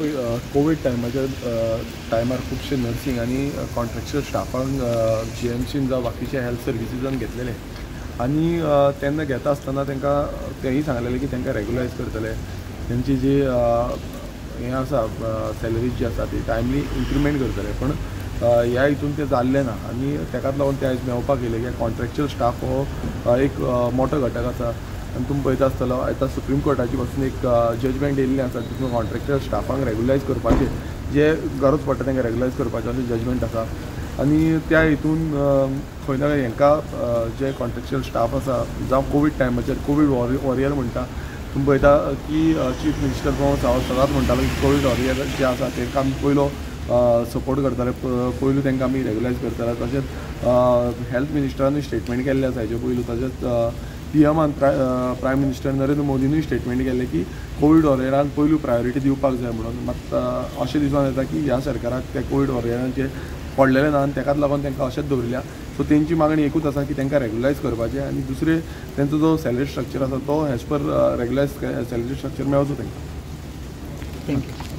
Covid टायमाच्या टायमार खुबशे nursing आनी कॉन्ट्रॅक्च्युअल स्टाफांक जीएमसीन जावं बाकीच्या हेल्थ सर्विसीसान घेतलेले आनी तेन्ना घेता आसतना तांकां तेंय सांगलेलें की तांकां रेगुलरायज करतले, तेंची जी हें आसा सॅलरी जी आसा ती टायमली इन्क्रिमेंट करतले, पण ह्या हितून तें जाल्लें ना आनी ताकाच लागून ते आयज मेळपाक येयले की कॉन्ट्रॅक्च्युअल स्टाफ हो एक मोठो घटक आसा. आनी तुमी पळयता आसतलो आतां सुप्रीम कोर्टाची पासून एक जजमेंट येयल्लें आसा, तितून कॉन्ट्रॅक्च्युअल स्टाफांक रेगुलरायज करपाचें जे गरज पडटा तांकां रेगुलरायज करपाचें अशें जजमेंट आसा. आनी त्या हितून खंय ना खंय हांकां जे कॉन्ट्रॅक्च्युअल स्टाफ आसा जावं कोवीड टायमाचेर कोवीड वॉरियर म्हणटा, तुमी पळयता की चीफ मिनिस्टर प्रमोद सावंत सदांच म्हणटालो की कोवीड वॉरियर जे आसा तांकां आमी पयलो सपोर्ट करताले, पयलू तांकां आमी रेगुलरायज करताले. तशेंच हेल्थ मिनिस्टरानूय स्टेटमेंट केल्लें आसा हेजे पयलू, तशेंच पीएमान प्रायम मिनिस्टर नरेंद्र मोदीनूय स्टेटमेंट केल्लें की कोवीड वॉरियरांक पयलू प्रायोरिटी दिवपाक जाय म्हणून. मात अशें दिसून येता की ह्या सरकाराक त्या कोवीड वॉरियरांचेर पडलेलें ना आनी ताकाच लागून तांकां अशेंच दवरिल्या. सो तेंची मागणी एकूच आसा की तांकां रेगुलरायज करपाचें आनी दुसरें तेंचो जो सॅलरी स्ट्रक्चर आसा तो एज पर रेगुलरायज सॅलरी स्ट्रक्चर मेळचो तांकां. Thank you.